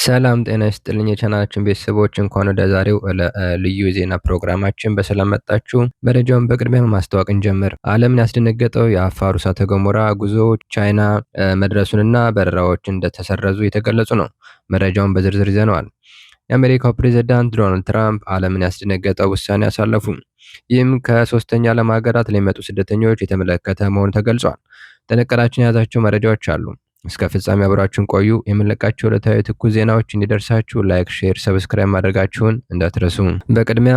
ሰላም ጤና ይስጥልኝ የቻናላችን ቤተሰቦች፣ እንኳን ወደ ዛሬው ልዩ የዜና ፕሮግራማችን በሰላም መጣችሁ። መረጃውን በቅድሚያ በማስተዋወቅ እንጀምር። ዓለምን ያስደነገጠው የአፋሩ እሳተ ገሞራ ጉዞ ቻይና መድረሱንና በረራዎች እንደተሰረዙ የተገለጹ ነው። መረጃውን በዝርዝር ይዘነዋል። የአሜሪካው ፕሬዝዳንት ዶናልድ ትራምፕ ዓለምን ያስደነገጠው ውሳኔ አሳለፉ። ይህም ከሶስተኛ ዓለም ሀገራት ለሚመጡ ስደተኞች የተመለከተ መሆኑ ተገልጿል። ጥንቅራችን የያዛቸው መረጃዎች አሉ። እስከ ፍጻሜ አብራችሁን ቆዩ። የምንለቃቸው ዕለታዊ ትኩስ ዜናዎች እንዲደርሳችሁ like፣ share፣ subscribe ማድረጋችሁን እንዳትረሱ። በቅድሚያ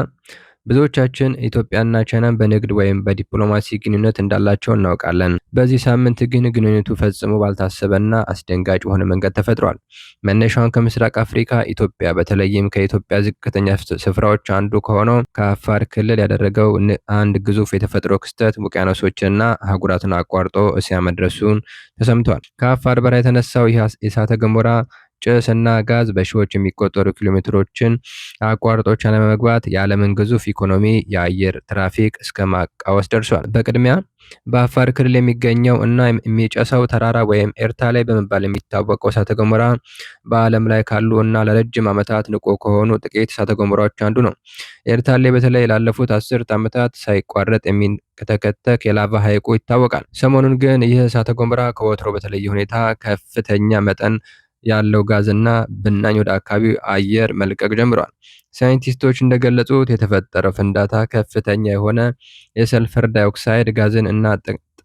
ብዙዎቻችን ኢትዮጵያና ቻይናን በንግድ ወይም በዲፕሎማሲ ግንኙነት እንዳላቸው እናውቃለን። በዚህ ሳምንት ግን ግንኙነቱ ፈጽሞ ባልታሰበና አስደንጋጭ በሆነ መንገድ ተፈጥሯል። መነሻውን ከምስራቅ አፍሪካ ኢትዮጵያ፣ በተለይም ከኢትዮጵያ ዝቅተኛ ስፍራዎች አንዱ ከሆነው ከአፋር ክልል ያደረገው አንድ ግዙፍ የተፈጥሮ ክስተት ውቅያኖሶችንና አህጉራትን አቋርጦ እስያ መድረሱን ተሰምቷል። ከአፋር በረሃ የተነሳው ይህ የእሳተ ገሞራ ጭስ እና ጋዝ በሺዎች የሚቆጠሩ ኪሎሜትሮችን አቋርጦ ቻይና በመግባት የዓለምን ግዙፍ ኢኮኖሚ የአየር ትራፊክ እስከ ማቃወስ ደርሷል። በቅድሚያ በአፋር ክልል የሚገኘው እና የሚጨሰው ተራራ ወይም ኤርታሌ በመባል የሚታወቀው እሳተ ገሞራ በዓለም ላይ ካሉ እና ለረጅም ዓመታት ንቁ ከሆኑ ጥቂት እሳተ ገሞራዎች አንዱ ነው። ኤርታሌ በተለይ ላለፉት አስርት ዓመታት ሳይቋረጥ የሚንተከተክ የላቫ ሐይቁ ይታወቃል። ሰሞኑን ግን ይህ እሳተ ገሞራ ከወትሮ በተለየ ሁኔታ ከፍተኛ መጠን ያለው ጋዝና ብናኝ ወደ አካባቢው አየር መልቀቅ ጀምሯል። ሳይንቲስቶች እንደገለጹት የተፈጠረው ፍንዳታ ከፍተኛ የሆነ የሰልፈር ዳይኦክሳይድ ጋዝን እና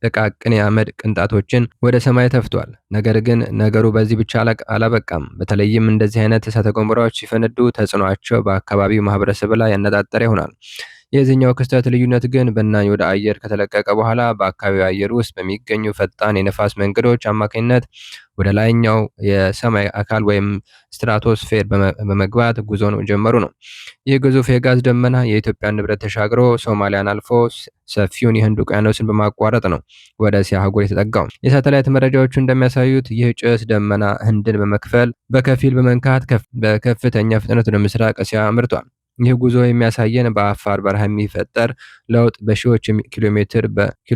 ጥቃቅን የአመድ ቅንጣቶችን ወደ ሰማይ ተፍቷል። ነገር ግን ነገሩ በዚህ ብቻ አላበቃም። በተለይም እንደዚህ አይነት እሳተ ገሞራዎች ሲፈነዱ ተጽዕኖአቸው በአካባቢው ማህበረሰብ ላይ ያነጣጠረ ይሆናል። የዚህኛው ክስተት ልዩነት ግን ብናኝ ወደ አየር ከተለቀቀ በኋላ በአካባቢው አየር ውስጥ በሚገኙ ፈጣን የነፋስ መንገዶች አማካኝነት ወደ ላይኛው የሰማይ አካል ወይም ስትራቶስፌር በመግባት ጉዞን ጀመሩ ነው። ይህ ግዙፍ የጋዝ ደመና የኢትዮጵያን ንብረት ተሻግሮ ሶማሊያን አልፎ ሰፊውን የህንድ ውቅያኖስን በማቋረጥ ነው ወደ እስያ አህጉር የተጠጋው። የሳተላይት መረጃዎቹ እንደሚያሳዩት ይህ ጭስ ደመና ህንድን በመክፈል በከፊል በመንካት በከፍተኛ ፍጥነት ወደ ምስራቅ እስያ አምርቷል። ይህ ጉዞ የሚያሳየን በአፋር በረሃ የሚፈጠር ለውጥ በሺዎች ኪሎ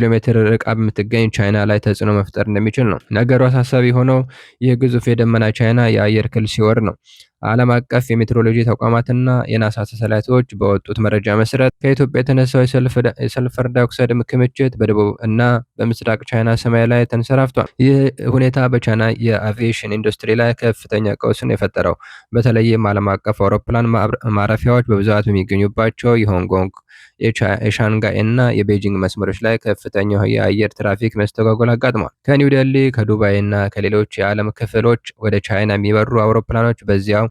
ሜትር ርቃ በምትገኝ ቻይና ላይ ተጽዕኖ መፍጠር እንደሚችል ነው። ነገሩ አሳሳቢ የሆነው ይህ ግዙፍ የደመና ቻይና የአየር ክልል ሲወር ነው። ዓለም አቀፍ የሜትሮሎጂ ተቋማትና የናሳ ሳተላይቶች በወጡት መረጃ መሰረት ከኢትዮጵያ የተነሳው የሰልፈር ዳይኦክሳይድ ክምችት በደቡብ እና በምስራቅ ቻይና ሰማይ ላይ ተንሰራፍቷል። ይህ ሁኔታ በቻይና የአቪዬሽን ኢንዱስትሪ ላይ ከፍተኛ ቀውስን የፈጠረው በተለይም ዓለም አቀፍ አውሮፕላን ማረፊያዎች በብዛት በሚገኙባቸው የሆንግ ኮንግ፣ የሻንጋይ እና የቤጂንግ መስመሮች ላይ ከፍተኛ የአየር ትራፊክ መስተጓጎል አጋጥሟል። ከኒው ዴሊ፣ ከዱባይ እና ከሌሎች የዓለም ክፍሎች ወደ ቻይና የሚበሩ አውሮፕላኖች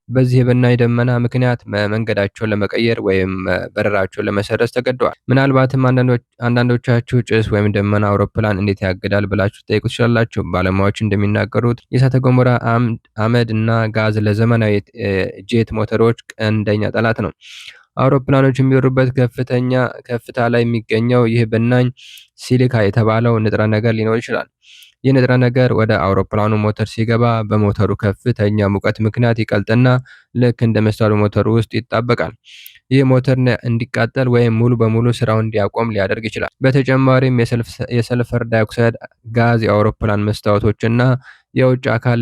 በዚህ የብናኝ ደመና ምክንያት መንገዳቸውን ለመቀየር ወይም በረራቸውን ለመሰረዝ ተገደዋል። ምናልባትም አንዳንዶቻችሁ ጭስ ወይም ደመና አውሮፕላን እንዴት ያግዳል ብላችሁ ትጠይቁ ትችላላችሁ። ባለሙያዎች እንደሚናገሩት የእሳተ ገሞራ አመድ እና ጋዝ ለዘመናዊ ጄት ሞተሮች ቀንደኛ ጠላት ነው። አውሮፕላኖች የሚበሩበት ከፍተኛ ከፍታ ላይ የሚገኘው ይህ ብናኝ ሲሊካ የተባለው ንጥረ ነገር ሊኖር ይችላል። ይህ ንጥረ ነገር ወደ አውሮፕላኑ ሞተር ሲገባ በሞተሩ ከፍተኛ ሙቀት ምክንያት ይቀልጥና ልክ እንደ መስታወት ሞተሩ ውስጥ ይጣበቃል። ይህ ሞተር እንዲቃጠል ወይም ሙሉ በሙሉ ስራውን እንዲያቆም ሊያደርግ ይችላል። በተጨማሪም የሰልፈር ዳይኦክሳይድ ጋዝ የአውሮፕላን መስታወቶችና የውጭ አካል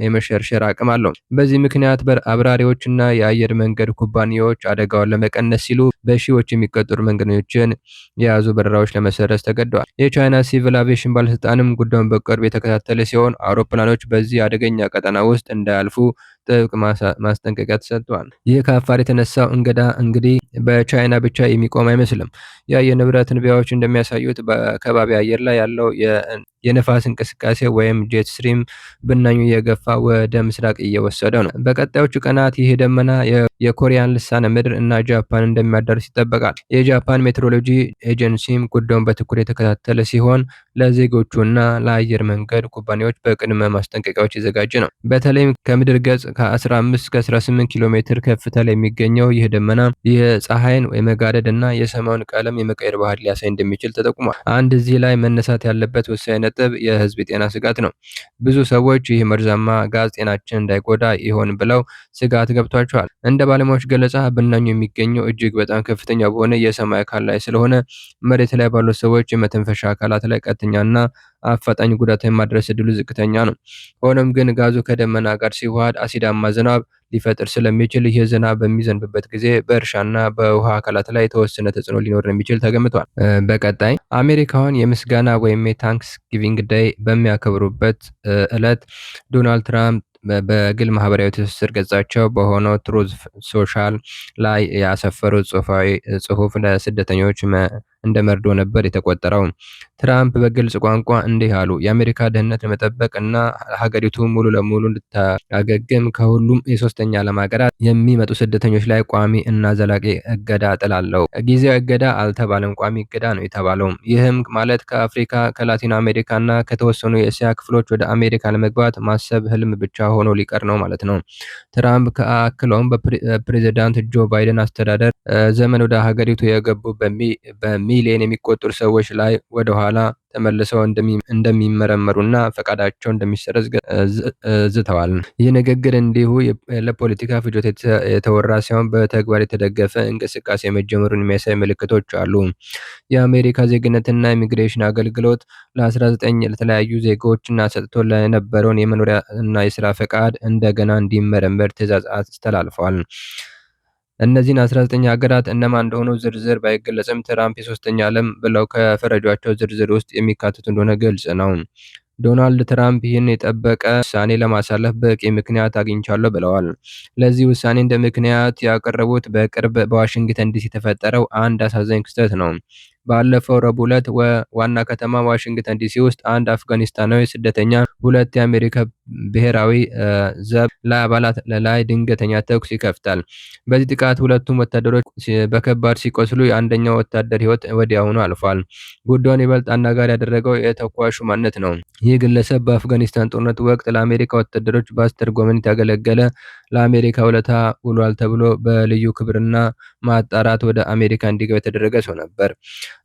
የመሸርሸር አቅም አለው። በዚህ ምክንያት አብራሪዎችና የአየር መንገድ ኩባንያዎች አደጋውን ለመቀነስ ሲሉ በሺዎች የሚቆጠሩ መንገደኞችን የያዙ በረራዎች ለመሰረዝ ተገደዋል። የቻይና ሲቪል አቪዬሽን ባለስልጣንም ጉዳዩን በቅርብ የተከታተለ ሲሆን አውሮፕላኖች በዚህ አደገኛ ቀጠና ውስጥ እንዳያልፉ ጥብቅ ማስጠንቀቂያ ተሰጥቷል። ይህ ከአፋር የተነሳው እንግዳ እንግዲህ በቻይና ብቻ የሚቆም አይመስልም። የአየር ንብረት ትንበያዎች እንደሚያሳዩት በከባቢ አየር ላይ ያለው የነፋስ እንቅስቃሴ ወይም jet stream ብናኙ እየገፋ ወደ ምስራቅ እየወሰደ ነው። በቀጣዮቹ ቀናት ይህ ደመና የኮሪያን ልሳነ ምድር እና ጃፓን እንደሚያዳርስ ይጠበቃል። የጃፓን ሜትሮሎጂ ኤጀንሲም ጉዳዩን በትኩረት የተከታተለ ሲሆን ለዜጎቹ እና ለአየር መንገድ ኩባንያዎች በቅድመ ማስጠንቀቂያዎች የተዘጋጀ ነው። በተለይም ከምድር ገጽ ከ15 እስከ 18 ኪሎ ሜትር ከፍታ ላይ የሚገኘው ይህ ደመና የፀሐይን የመጋረድ እና የሰማዩን ቀለም የመቀየር ባህሪ ሊያሳይ እንደሚችል ተጠቁሟል። አንድ እዚህ ላይ መነሳት ያለበት ወሳኝ ነጥብ የህዝብ የጤና ስጋት ነው። ብዙ ሰዎች ይህ መርዛማ ጋዝ ጤናችን እንዳይጎዳ ይሆን ብለው ስጋት ገብቷቸዋል። እንደ ባለሙያዎች ገለጻ ብናኙ የሚገኘው እጅግ በጣም ከፍተኛ በሆነ የሰማይ አካል ላይ ስለሆነ መሬት ላይ ባሉ ሰዎች የመተንፈሻ አካላት ላይ ቀጥተኛና አፋጣኝ ጉዳት የማድረስ እድሉ ዝቅተኛ ነው። ሆኖም ግን ጋዙ ከደመና ጋር ሲዋሃድ አሲዳማ ዝናብ ሊፈጥር ስለሚችል ይህ ዝናብ በሚዘንብበት ጊዜ በእርሻና በውሃ አካላት ላይ የተወሰነ ተጽዕኖ ሊኖር እንደሚችል ተገምቷል። በቀጣይ አሜሪካውያን የምስጋና ወይም የ Thanksgiving Day በሚያከብሩበት ዕለት ዶናልድ ትራምፕ በግል ማህበራዊ ትስስር ገጻቸው በሆነው Truth Social ላይ ያሰፈሩት ጽሁፍ ለስደተኞች እንደ መርዶ ነበር የተቆጠረው። ትራምፕ በግልጽ ቋንቋ እንዲህ አሉ። የአሜሪካ ደህንነት ለመጠበቅ እና ሀገሪቱ ሙሉ ለሙሉ እንድታገግም ከሁሉም የሶስተኛ ዓለም ሀገራት የሚመጡ ስደተኞች ላይ ቋሚ እና ዘላቂ እገዳ እጥላለሁ። ጊዜያዊ እገዳ አልተባለም፣ ቋሚ እገዳ ነው የተባለው። ይህም ማለት ከአፍሪካ፣ ከላቲን አሜሪካ እና ከተወሰኑ የእስያ ክፍሎች ወደ አሜሪካ ለመግባት ማሰብ ህልም ብቻ ሆኖ ሊቀር ነው ማለት ነው። ትራምፕ አክለውም በፕሬዚዳንት ጆ ባይደን አስተዳደር ዘመን ወደ ሀገሪቱ የገቡ በሚሊዮን የሚቆጠሩ ሰዎች ላይ ወደኋላ ተመልሰው እንደሚመረመሩና ፈቃዳቸው እንደሚሰረዝ ዝተዋል። ይህ ንግግር እንዲሁ ለፖለቲካ ፍጆታ የተወራ ሳይሆን በተግባር የተደገፈ እንቅስቃሴ መጀመሩን የሚያሳይ ምልክቶች አሉ። የአሜሪካ ዜግነትና ኢሚግሬሽን አገልግሎት ለ19 ለተለያዩ ዜጎችና ሰጥቶ ለነበረውን የመኖሪያ እና የስራ ፈቃድ እንደገና እንዲመረመር ትዕዛዝ አስተላልፏል። እነዚህን 19 ሀገራት እነማን እንደሆኑ ዝርዝር ባይገለጽም ትራምፕ የሶስተኛ ዓለም ብለው ከፈረጇቸው ዝርዝር ውስጥ የሚካተቱ እንደሆነ ግልጽ ነው። ዶናልድ ትራምፕ ይህን የጠበቀ ውሳኔ ለማሳለፍ በቂ ምክንያት አግኝቻለሁ ብለዋል። ለዚህ ውሳኔ እንደ ምክንያት ያቀረቡት በቅርብ በዋሽንግተን ዲሲ የተፈጠረው አንድ አሳዛኝ ክስተት ነው። ባለፈው ረቡዕ ዕለት ዋና ከተማ ዋሽንግተን ዲሲ ውስጥ አንድ አፍጋኒስታናዊ ስደተኛ ሁለት የአሜሪካ ብሔራዊ ዘብ ላይ አባላት ላይ ድንገተኛ ተኩስ ይከፍታል። በዚህ ጥቃት ሁለቱም ወታደሮች በከባድ ሲቆስሉ የአንደኛው ወታደር ሕይወት ወዲያውኑ አልፏል። ጉዳዩን ይበልጥ አነጋጋሪ ያደረገው የተኳሹ ማንነት ነው። ይህ ግለሰብ በአፍጋኒስታን ጦርነት ወቅት ለአሜሪካ ወታደሮች በአስተርጓሚነት ያገለገለ፣ ለአሜሪካ ውለታ ውሏል ተብሎ በልዩ ክብርና ማጣራት ወደ አሜሪካ እንዲገባ የተደረገ ሰው ነበር።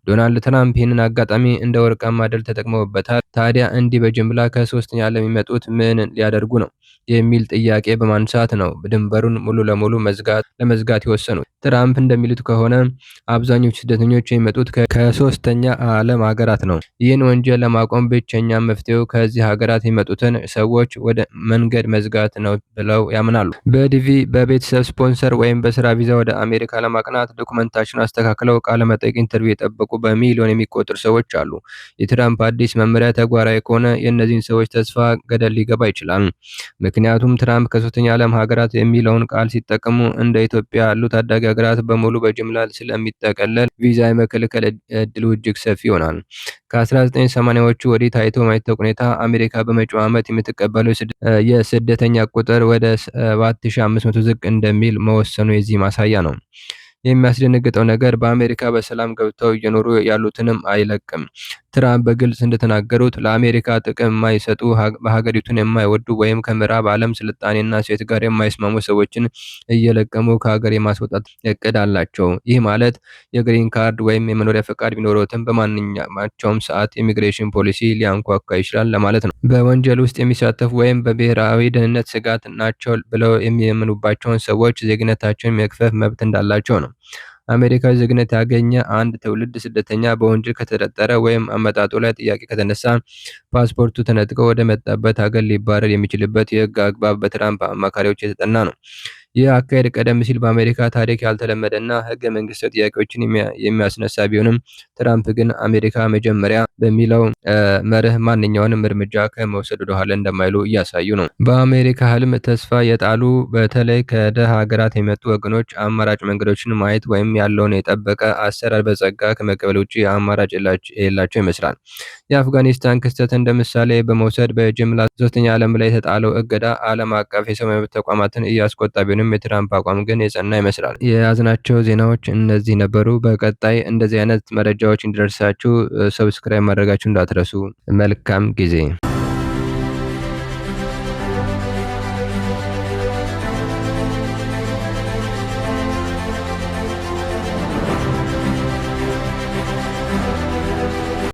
ዶናልድ ትራምፕ ይህንን አጋጣሚ እንደ ወርቃማ ድል ተጠቅመውበታል። ታዲያ እንዲህ በጅምላ ከሶስተኛ ዓለም የሚመጡት ምን ሊያደርጉ ነው? የሚል ጥያቄ በማንሳት ነው ድንበሩን ሙሉ ለሙሉ ለመዝጋት የወሰኑት። ትራምፕ እንደሚሉት ከሆነ አብዛኞቹ ስደተኞች የሚመጡት ከሶስተኛ ዓለም ሀገራት ነው። ይህን ወንጀል ለማቆም ብቸኛ መፍትሄው ከዚህ ሀገራት የሚመጡትን ሰዎች ወደ መንገድ መዝጋት ነው ብለው ያምናሉ። በዲቪ፣ በቤተሰብ ስፖንሰር ወይም በስራ ቪዛ ወደ አሜሪካ ለማቅናት ዶክመንታቸውን አስተካክለው ቃለ መጠይቅ interview የጠበቁ በሚሊዮን የሚቆጠሩ ሰዎች አሉ። የትራምፕ አዲስ መመሪያ ተግባራዊ ከሆነ የእነዚህን ሰዎች ተስፋ ገደል ሊገባ ይችላል። ምክንያቱም ትራምፕ ከሶስተኛ ዓለም ሀገራት የሚለውን ቃል ሲጠቀሙ እንደ ኢትዮጵያ ያሉ ታዳጊ ሀገራት በሙሉ በጅምላ ስለሚጠቀለል ቪዛ የመከልከል እድሉ እጅግ ሰፊ ይሆናል። ከ1980ዎቹ ወዲህ ታይቶ በማይታወቅ ሁኔታ አሜሪካ በመጪው ዓመት የምትቀበለው የስደተኛ ቁጥር ወደ 7500 ዝቅ እንደሚል መወሰኑ የዚህ ማሳያ ነው። የሚያስደነግጠው ነገር በአሜሪካ በሰላም ገብተው እየኖሩ ያሉትንም አይለቅም። ትራምፕ በግልጽ እንደተናገሩት ለአሜሪካ ጥቅም የማይሰጡ፣ በሀገሪቱን የማይወዱ ወይም ከምዕራብ ዓለም ስልጣኔና እሴት ጋር የማይስማሙ ሰዎችን እየለቀሙ ከሀገር የማስወጣት እቅድ አላቸው። ይህ ማለት የ green card ወይም የመኖሪያ ፈቃድ ቢኖሮትም በማንኛቸውም ሰዓት ኢሚግሬሽን ፖሊሲ ሊያንኳኳ ይችላል ለማለት ነው። በወንጀል ውስጥ የሚሳተፉ ወይም በብሔራዊ ደህንነት ስጋት ናቸው ብለው የሚያምኑባቸውን ሰዎች ዜግነታቸውን የመግፈፍ መብት እንዳላቸው ነው። አሜሪካዊ ዜግነት ያገኘ አንድ ትውልድ ስደተኛ በወንጀል ከተጠረጠረ ወይም አመጣጡ ላይ ጥያቄ ከተነሳ ፓስፖርቱ ተነጥቆ ወደ መጣበት ሀገር ሊባረር የሚችልበት የህግ አግባብ በትራምፕ አማካሪዎች የተጠና ነው። ይህ አካሄድ ቀደም ሲል በአሜሪካ ታሪክ ያልተለመደና ህገ መንግስታዊ ጥያቄዎችን የሚያስነሳ ቢሆንም ትራምፕ ግን አሜሪካ መጀመሪያ በሚለው መርህ ማንኛውንም እርምጃ ከመውሰድ ወደኋላ እንደማይሉ እያሳዩ ነው። በአሜሪካ ህልም ተስፋ የጣሉ በተለይ ከደሃ ሀገራት የመጡ ወገኖች አማራጭ መንገዶችን ማየት ወይም ያለውን የጠበቀ አሰራር በጸጋ ከመቀበል ውጭ አማራጭ የላቸው ይመስላል። የአፍጋኒስታን ክስተት እንደ ምሳሌ በመውሰድ በጅምላ ሶስተኛ ዓለም ላይ የተጣለው እገዳ ዓለም አቀፍ የሰብአዊ መብት ተቋማትን እያስቆጣ ቢሆንም የትራምፕ አቋም ግን የጸና ይመስላል። የያዝናቸው ዜናዎች እነዚህ ነበሩ። በቀጣይ እንደዚህ አይነት መረጃዎች እንዲደርሳችሁ subscribe ማድረጋችሁ እንዳትረሱ። መልካም ጊዜ።